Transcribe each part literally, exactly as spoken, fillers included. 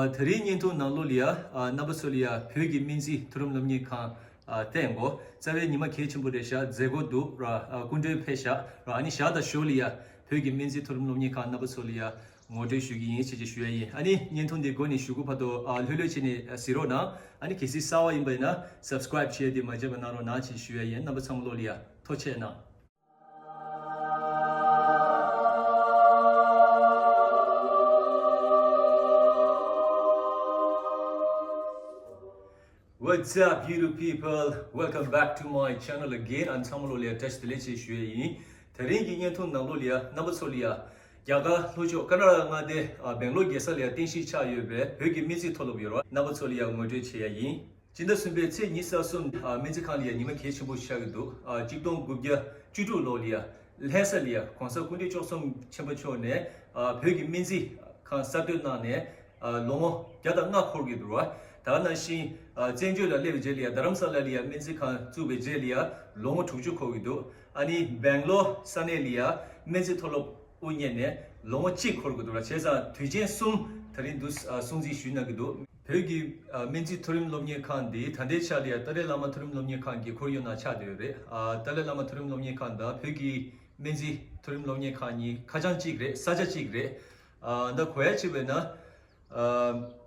ཨ། དེ་རིང་བརྙན་ཐུང་ནང་ལོགས་ལ་ཡ། ཨ། རྣམ་པ་ཚོ་ལ་ཡ་བོད་ཀྱི་སྨན་རྩིས་མཐོ་རིམ་སློབ་གཉེར་ཁང་། ཨ། བསྟན་གོ་རྩ་བའི་ཉི་མ་གལ་ཆེན་པོ་རེད་ཤག་མཛད་སྒོ་འདུག་ར། ཨ། སྐུ་མགྲོན་ཕེབས་ཤག་ར། ཨ་ནི་ཞག་དང་ཞོར་ལ་ཡ་བོད་ཀྱི་སྨན་རྩིས་མཐོ་རིམ་སློབ་གཉེར་ཁང་རྣམ་པ་ཚོ་ལ་ཡ་ངོ་སྤྲོད་ཞུ་གི་ཡིན་ཞེས་ཞུ་ཡ་ཡིན། ཨ་ནི་བརྙན་ཐུང་འདི་འགོ་ནས་གཞུག་གུ་བར་དུ། ཨ། ལྷོད་ལྷོད་བྱས་ནས་གཟིགས་རོགས་གནང་། ཨ་ནི་གལ་སྲིད་གསར་པ་ཡིན་པ་ཡིན་ན་སབ་སི་ཀ་རེབ་བྱས་ཏེ་མ་བརྗེད་པ་གནང་རོགས་གནང་ཞེས་ཞུ་ཡ་ཡིན། རྣམ་པ་ཚང་མ་ལོ་ལ་ཡ་ཐུགས་རྗེ་གནང་། What's up, beautiful people? Welcome back to my channel again. ཨ་ནི་ཚང་མ་ལོ་ལ་ཡ་བཀྲ་ཤིས་བདེ་ལེགས་ཞེས་ཞུ་ཡ་ཡིན། དེ་རིང་གི་བརྙན་ཐུང་ནང་ལོ་ལ་ཡ་རྣམ་པ་ཚོ་ལ་ཡ་རྒྱ་གར་ལྷོ་ཕྱོགས་ཀ་ན་ཌ་མངའ་སྡེ། ཨ། སྦེང་ལོར་རྒྱལ་ས་ལ་ཡ་རྟེན་གཞི་ཆགས་ཡོད་པའི་བོད་ཀྱི་སྨན་རྩིས་མཐོ་སློབ་ཡོད་ར། རྣམ་པ་ཚོ་ལ་ཡ་ངོ་སྤྲོད་བྱེད་ཡ་ཡིན། སྤྱི་ཟླ་གསུམ་པའི་ཚེས་ཉི་ཤུ་རྩ་གསུམ། ཨ། སྨན་རྩིས་ཁང་ལ་ཡ་ཉི་མ་གལ་ཆེན་པོ་ཆགས་ཀྱི་འདུག་ཨ། གཅིག་སྟོང་དགུ་བརྒྱ་བཅུ་དྲུག་ལོ་ལ་ཡ་ལྷ་ས་ལ་ཡ་གོང་ས་སྐུ་ཕྲེང་བཅུ་གསུམ་ཆེན་པོ་མཆོག་ནས། ཨ། བོད་ཀྱི་སྨན་རྩིས་ཁང་གསར་གཏོད་གནང་ནས། ཨ། ལོ་ངོ་བརྒྱ་དང་ལྔ་འཁོར་གྱི་འདུག་ར། ད་ག་ནང་བཞིན། ཨ། བཙན་བྱོལ་ལ་སླེབས་པའི་རྗེས་ལ་ཡ་རྡ་རམ་ས་ལ་ལ་ཡ་སྨན་རྩིས་ཁང་བཙུགས་པའི་རྗེས་ལ་ཡ་ལོ་ངོ་དྲུག་ཅུ་འཁོར་གྱི་འདུག་ཨ་ནི་སྦེང་ལོར་ས་གནས་ལ་ཡ་སྨན་རྩིས་མཐོ་སློབ་དབུ་བརྙེས་ནས་ལོ་ངོ་གཅིག་འཁོར་གྱི་འདུག་ར། བྱས་ཙང་དུས་ཆེན་གསུམ་དེ་རིང་འདུག་ཨ། སྲུང་བརྩི་ཞུས་གནང་གི་འདུག་བོད་ཀྱི། ཨ། སྨན་རྩིས་མཐོ་རིམ་སློབ་གཉེར་ཁང་འདི་ད་ལྟའི་ཆ་ལ་ཡ་ཏཱ་ལའི་བླ་མ་མཐོ་རིམ་སློབ་གཉེར་ཁང་གི་ཁོར་ཡུག་ནང་ཆགས་བསྡད་ཡོད་རེད། ཨ། ཏཱ་ལའི་བླ་མ་མཐོ་རིམ་སློབ་གཉེར་ཁང་དང་བོད་ཀྱི་སྨན་རྩིས་མཐོ་རིམ་སློབ་གཉེར་ཁང་གཉིས་ཁ་བྱང་གཅིག་རེད། ས་ཆ་གཅིག་རེད། ཨ། ད་གོ་ཡ་གཅིག་བས་ན། ཨ།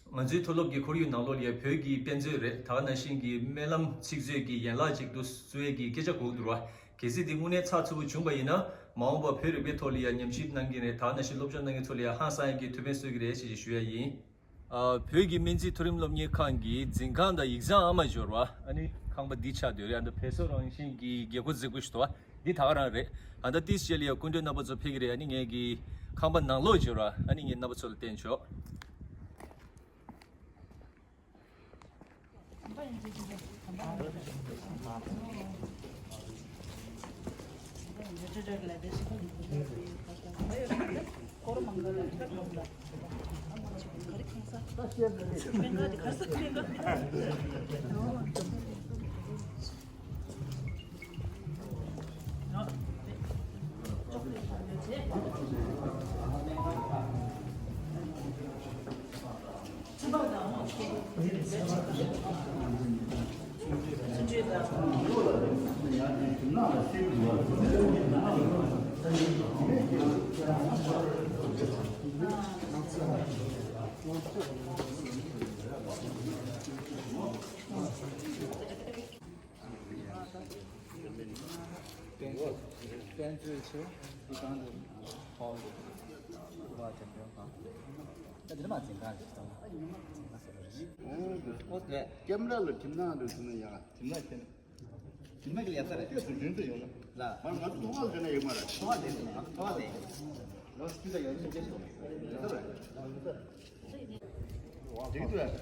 ང་ཚོའི་མཐོ་སློབ་ཀྱི་ཁོར་ཡུག་ནང་ལོགས་ལ་ཡ་བོད་ཀྱི་དཔེ་མཛོད་རེད། ད་ག་ནང་བཞིན་གྱི་སྨན་ལམ་ཚིག་མཛོད་ཀྱི་ཡན་ལག་ཅིག་ཏུ་བཟོ་ཡས་ཀྱི་སྐད་ཆ་གོ་གི་འདུག་ར། གལ་སྲིད་དེ་དངོས་གནས་ཚགས་ཚུད་པོ་བྱུང་པ་ཡིན་ན། མ་འོངས་པ་བོད་རིག་པའི་ཐོག་ལ་ཡ་ཉམས་ཞིབ་གནང་གི་རེད། ད་ག་ནང་བཞིན་སློབ་སྦྱོང་གནང་མཁན་ཚོ་ལ་ཡ་ཧང་སང་ཡས་ཀྱི་ཐུགས་ཕན་གསོས་ཀྱི་རེད་ཅེས་ཞུ་ཡ་ཡིན། ཨ། བོད་ཀྱི་སྨན་རྩིས་མཐོ་རིམ་སློབ་གཉེར་ཁང་གི་འཛིན་ཁང་དང་ཡིག་ཚང་ཨ་མ་འབྱོར་བ། ཨ་ནི་ཁང་པ་འདི་ཆགས་བསྡད་ཡོད་རེད། ཨ། འདི་བལ་བཟོ་རང་བཞིན་གྱི་རྒྱལ་སྒོ་རྫིག་པོ་ཞིག་འདུག་བ། འདི་ད་ག་རང་རེད། ཨ། ད་ཏིས་ཅེ་ལི་ཡ་སྐུ་མགྲོན་རྣམ་པ་ཚོ་ཕེབས་ཀྱི་རེད། ཨ་ནི་ངས་ཀྱི་ཁང་པ་ནང་ལོགས་འབྱོར་བ། ཨ་ནི་ངས་རྣམ་པ་ཚོ་ལ་བསྟན་ཆོག་ཀེམ་ར་ལ་ཁྲིམས་ནང་དུ་ཐུག་ན་ཡག་དེ་མ་ཁྱེར་དེ་མ་གི་ཡ་ས་རེད། དེ་སུ་རྒྱུན་དུ་ཡོང་ལ། ལ་མར་ང་ཚོ་ཐོག་ཁ་ཟེར་ན་ཡོད་མ་རེད། ཐོག་ཁ་ཟེར་ན་ང་ཚོ་ཐོག་ཁ་ཟེར། ལོ་སུ་ད་ཡོད་ན་སྐྱེ་སོང་། ཡོད་ས་རེད། དེ་གི་དུ་རེད།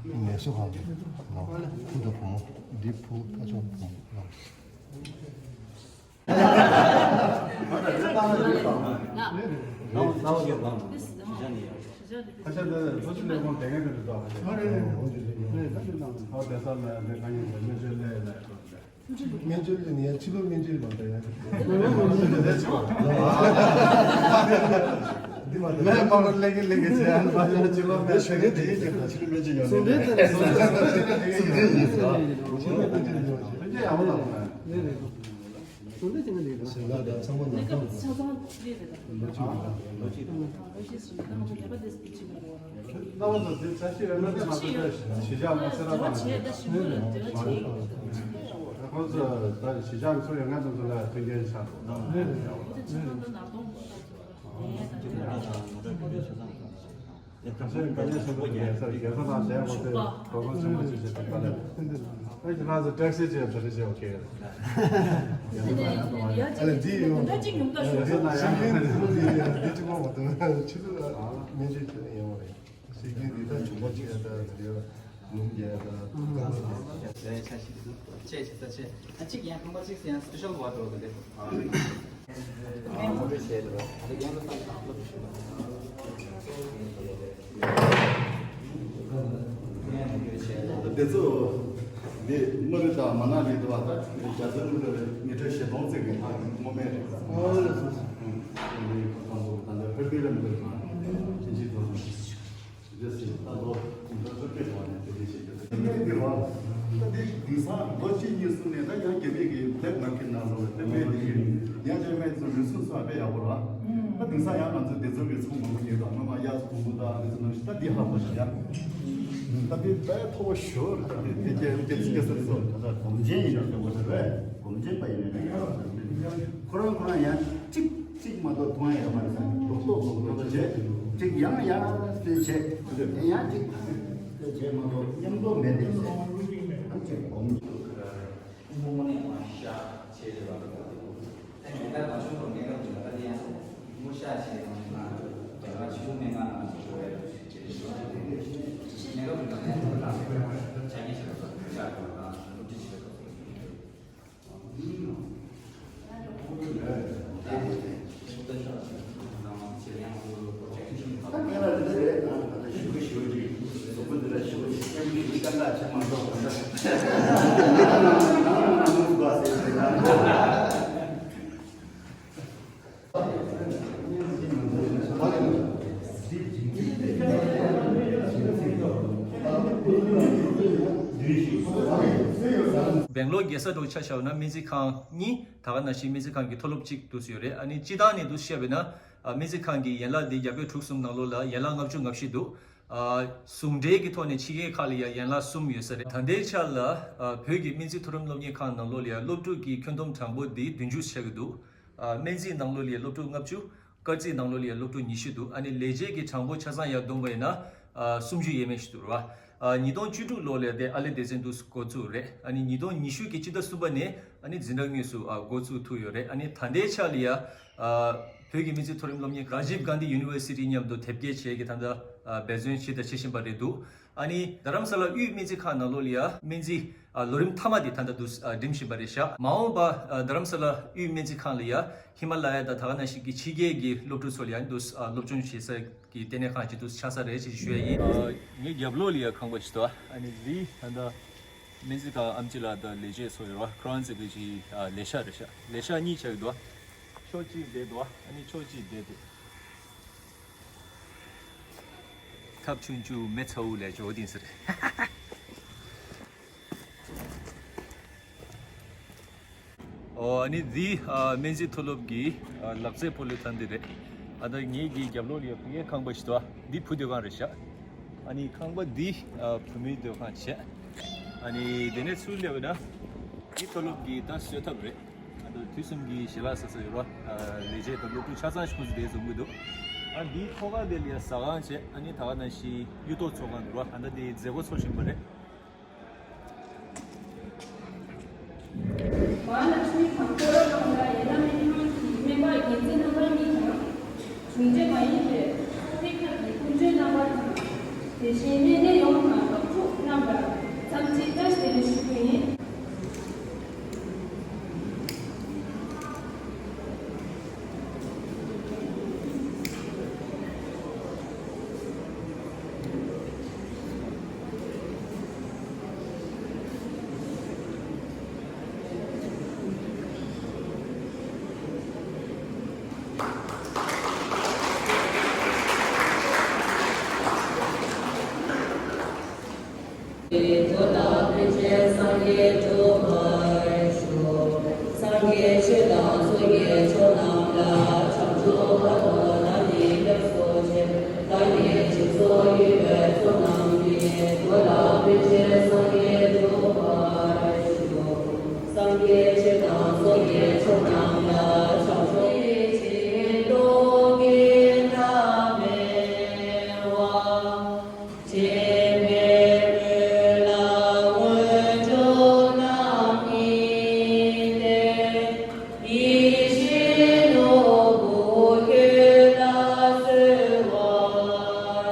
ངལ་གསོ་ཁང་དུ་ནོ། ཕུ་དང་བུ་མོ། འདི་ཕུ་ད་ཆུང་བུ་མོ་ནོ། སྨན་བཅོས་ལས་ནི་ཡང་ཕྱི་ལོགས་སྨན་བཅོས་ལས་ཡིན་ལ། འདི་མ་ལས་པར་ལས་ཀྱི་ལས་ཀྱི་བྱས་ཨ་ནི་མ་ལས་ཕྱི་ལོགས་སྨན་བཅོས་ལས་ཡིན་ལ། ཕྱི་ལོགས་སྨན་བཅོས་ཡོད་ནི་ཡིན་ས། ཕྱི་ལོགས་སྨན་བཅོས་ཡོད་ནི་ཡིན་ས། ཚང་མ་ནང་ཁང་། དེ་ཚོ་འདི་དམུ་རི་དང་མ་ན་ལི་དུ་བ་ད་རྒྱ་མཚོའི་ནུབ་ལ་རེད། ཉི་ཁྲི་བཞི་སྟོང་ཙམ་གྱི་ལྷག་ཡིན་སྔོན་མའི་རེད། ད་ཨོ་ལགས་སོ། ཨུམ། དེ་ནས་ཁོ་ཚང་ཚོ་ད་ལྟ་ཧོར་པི་ལ་མི་འདུག་ན་ཕྱིན་ཅི་ཐུབ་རེད་ཟེར། ད་ལོ་ཉིས་སྟོང་བཅོ་བརྒྱད་ལོ་ནས་དེ་འདྲ་བྱེད་ཀྱི་རེད། དེ་འདྲའི་འདི་བ་ད་འདི་དེང་སང་ལོ་གཅིག་གཉིས་གསུམ་ནས་ད་ཡང་རྒྱ་མི་གི་བྷེ་ལེག་མར་ཀེཊ་ནང་ལོགས་ལ་དེ་མེད་དེ་གི་ཡང་དེ་མེད་ཚོ་རུལ་སུངས་སོགས་དཔེ་ཡག་པོ་རེད། ད་དེང་སང་ཡང་ང་ཚོ་སྡེ་ཚན་གྱི་ཚོང་མང་པོ་ཉོས་དང་སྔོན་མ་གཡག་ཚོ་གོང་པོ་དང་དེ་ཚོ་ནང་བཞིན་ད་འདི་ཧ་གོ་ཤག་ཡ། ད་འདི་དཔེ་མཐོ་པོ་ཞོ་རེད། ད་འདི་དེ་སྐད་སྐད་ཚིག་སྐད་ཟེར་ཚོ་ད་ལྟ་སྒོམ་ཆེན་ཡིན་ན་སྐྱོ་པོ་ཟེར་བས་སྒོམ་ཆེན་པ་ཡིན་ན་ཡང་ཁོ་རང་ཁོ་རང་ཡང་གཅིག་གཅིག་མ་གཏོགས་མཐོང་ཡ་ཡོད་མ་རེད་ཟེར། ལོག་ལྟོག་ལོག་ལྟོག་བྱས་གཅིག་ཡང་ཡང་བྱས་ཡང་གཅིག་བྱས་མ་གཏོགས་མཉམ་དུ་མེད་དེ་ཟེར། ད་གཅིག་སྒོམ། དངོས་གནས་མ་ཤ་ཆེ་རེད་བ། ད་ངེད་ཀ་མ་བྱུང་བར་ངེད་ཀ་བུ་ལ་ད་དེ་ཡང་དངོས་ཤ་ཆེ་ཡང་ང་ད་ང་ཆུང་ངེད་ང་ང་ཚོ་འགྲོ་ཡ་ཆེ་ཆེ་ཆེ་ངེད་ཀ་བུ་ལ་ཡང་ཐོག་ལ་ཆ་རྐྱེན་ཆེ་རེད་བ། ཤ་དང་སློབ་ཁྲིད་ཆེ་རེད་བ། སྦེང་ལོར་རྒྱལ་ས་འགྲོ་ཆ་བཞག་ན་སྨན་རྩིས་ཁང་གཉིས། ད་ག་ནང་བཞིན་སྨན་རྩིས་ཁང་གི་མཐོ་སློབ་གཅིག་འདུག་སེ་ཡོད་རེད། ཨ་ནི་སྤྱིར་བཏང་ནས་འདུག་སེ་བཤད་པ་ཡིན་ན། ཨ། སྨན་རྩིས་ཁང་གི་ཡན་ལག་འདི་རྒྱ་བོད་དྲུག་གསུམ་ནང་ལོགས་ལ་ཡན་ལག་ལྔ་བཅུ་ང་བཞི་འདུག་ཨ། ཟུང་འབྲེལ་གྱི་ཐོག་ནས་ཕྱི་རྒྱལ་ཁག་ལ་ཡང་ཡན་ལག་གསུམ་ཡོད་ས་རེད། ད་ལྟའི་ཆར་ལ། ཨ། བོད་ཀྱི་སྨན་རྩིས་མཐོ་རིམ་སློབ་གཉེར་ཁང་ནང་ལོགས་ལ་ཡང་སློབ་ཕྲུག་གི་ཁྱོན་བསྡོམས་གྲངས་འབོར་འདི་བདུན་ཅུ་ཆགས་ཀྱི་འདུག་ཨ། སྨན་རྩིས་ནང་ལོགས་ལ་ཡང་སློབ་ཕྲུག་ལྔ་བཅུ། སྐར་རྩིས་ནང་ལོགས་ལ་ཡང་སློབ་ཕྲུག་ཉི་ཤུ་འདུག་ཨ་ནི་ལས་བྱེད་ཀྱི་གྲངས་འབོར་ཆ་ཚང་ཡར་བསྡོམས་པ་ཡིན་ན། ཨ། སུམ་ཅུ་ཡས་མས་ཤིག་འདུག་རེད་བ། ཨ། ཉིས་སྟོང་བཅུ་དྲུག་ལོ་ལ་དེ་ཨ་ལེ་སྡེ་ཚན་དུ་འགོ་བཙུགས་རེད། ཨ་ནི་ཉིས་སྟོང་ཉི་ཤུ་གི་སྤྱི་ཟླ་གསུམ་པ་ནས་ཨ་ནི་འཛིན་གྲྭ་དངོས་སུ། ཨ། འགོ་བཙུགས་ཐུབ་ཡོད་རེད། ཨ་ནི་ད་ལྟའི་ཆ་ལ་ཡ། ཨ། བོད་ཀྱི་སྨན་རྩིས་མཐོ་རིམ་སློབ་གཉེར་Rajiv Gandhi University མཉམ་དུ་དེབ་སྐྱེལ་བྱེད་ཀྱི་ད་ལྟ། ཨ། འབད་བརྩོན་བྱེད་དང་བྱེད་བཞིན་པ་རེད་འདུག་ཨ་ནི་རྡ་རམ་ས་ལ་དབུས་སྨན་རྩིས་ཁང་ནང་ལོགས་ལ་ཡ་སྨན་རྩིས་ཨ་ལོ་རིམ་མཐའ་མ་དེ་ད་ལྟ་འདུག་ཨ་འགྲིམ་བཞིན་པ་རེད་ཤག་མ་འོངས་པ་ཨ་རྡ་རམ་ས་ལ་དབུས་སྨན་རྩིས་ཁང་ལ་ཡ་ཧི་མ་ལ་ཡ་དང་ད་ག་ནང་བཞིན་གྱི་ཕྱི་རྒྱལ་གྱི་སློབ་ཕྲུག་ཚོ་ལ་ཡ་འདུག་ཨ་སློབ་སྦྱོང་བྱེད་ས་ཀྱི་ལྟེ་གནས་ཁང་ཅིག་འདུག་ཆགས་ས་རེད་ཅེས་ཞུ་ཡ་ཡིན། ཨ་ངའི་རྒྱབ་ལོགས་ལ་ཡ་ཁང་པ་ཞིག་འདུག་ཨ་ནི་འདི་ད་ལྟ་སྨན་རྩིས་ཁང་ཨེམ་ཆི་ལགས་དང་ལས་བྱེད་ཚོ་ཡོད་ར། ཁོ་རང་ཚོ་གི་ཅིག་ཨ་ལས་ཤག་རེད་ཤག་ལས་ཤག་གཉིས་ཆགས་ཀྱི་འདུག་ཕྱོགས་གཅིག་བསྡད་འདུག་ཨ་ནི་ཕྱོགས་གཅིག་བསྡད་འདུག་ཐབ་ཆུང་ཆུང་མེ་ཚ་བོ་ལས་ཇོ་ཏིང་ཟེར། ཨོ་ཨ་ནི་འདི་ཨ་སྨན་རྩིས་མཐོ་སློབ་ཀྱི་ཨ་ལག་རྩེད་སྤོ་ལོའི་ཐང་འདི་རེད། ཨ་ད་ངེད་ཀྱི་རྒྱབ་ལོགས་ལ་ཡ་བུ་ངའི་ཁང་པ་ཞིག་འདུག་འདི་བུ་སྡོད་ཁང་རེད་ཤག་ཨ་ནི་ཁང་པ་འདི་ཨ་བུ་མོའི་སྡོད་ཁང་བྱས། ཨ་ནི་དེ་ནས་ཚུར་སླེབས་ན་འདི་མཐོ་སློབ་ཀྱི་ད་གསོལ་ཐབ་རེད། ཨ་ད་དུས་གསུམ་གྱི་ཞལ་ལག་ཟ་ས་ཡོད་ར། ཨ་ལས་བྱེད་དང་སློབ་ཕྲུག་ཆ་ཚང་ཞིག་ཁོང་ཚོ་དེ་འཛོམས་གི་འདུག་ཨ་འདིའི་ཐོག་ཁ་དེ་ལ་ཡ་ཟ་ཁང་བྱས། ཨ་ནི་ད་ག་ནང་བཞིན་གཡུ་ཐོག་ཚོགས་ཁང་འདུག་ར། ཨ་ད་དེ་མཛད་སྒོ་ཚོགས་བཞིན་པ་རེད། མ་ཧཱ་ལཀྵྨི་དང་ཀོ་ར་གང་ལ་ཡ་ལ་མི་ཁང་གི་སྨན་པ་རྒྱལ་མཚན་རྣམ་པ་གཉིས་དང་། གཞུང་འབྲེལ་མ་ཡིན་པའི་ཚོགས་སྡེ་ཁག་གི་སྐུ་མགྲོན་རྣམ་པ་དང་། དེ་བཞིན་སྨན་སྡེ་ཡོངས་དང་སློབ་ཕྲུག་རྣམས་ལ་འཚམས་འདྲི་བཀྲ་ཤིས་བདེ་ལེགས་ཞུ་རྒྱུ་ཡིན། མདོ་དང་པཎ་ཆེན་སངས་རྒྱས་འགྲུབ་པར་ཤོག་སངས་རྒྱས་ཆོས་དང་ཚོགས་ཀྱི་མཆོག་རྣམས་ལ། བྱང་ཆུབ་བར་དུ་བདག་ནི་སྐྱབས་སུ་མཆི། བདག་གི་སྦྱིན་སོགས་ཡོད་པའི་ཚོགས་རྣམས་ཀྱིས། མདོ་དང་པཎ་ཆེན་སངས་རྒྱས་འགྲུབ་པར་ཤོག་སངས་རྒྱས་ཆོས་དང་ཚོགས་ཀྱི་མཆོག་རྣམས་ལ། བྱང་ཆུབ་ཀྱི་སྦྱིན་གཏོང་གིས་ཐ་མལ་བ། སྦྱིན་པའི་མོད་ལ་དངོས་གྲུབ་རྣམ་གཉིས་ལྡན། ཡིད་བཞིན་ནོར་བུ་ཁྱོད་ལ་གསོལ་བ་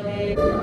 འདེབས།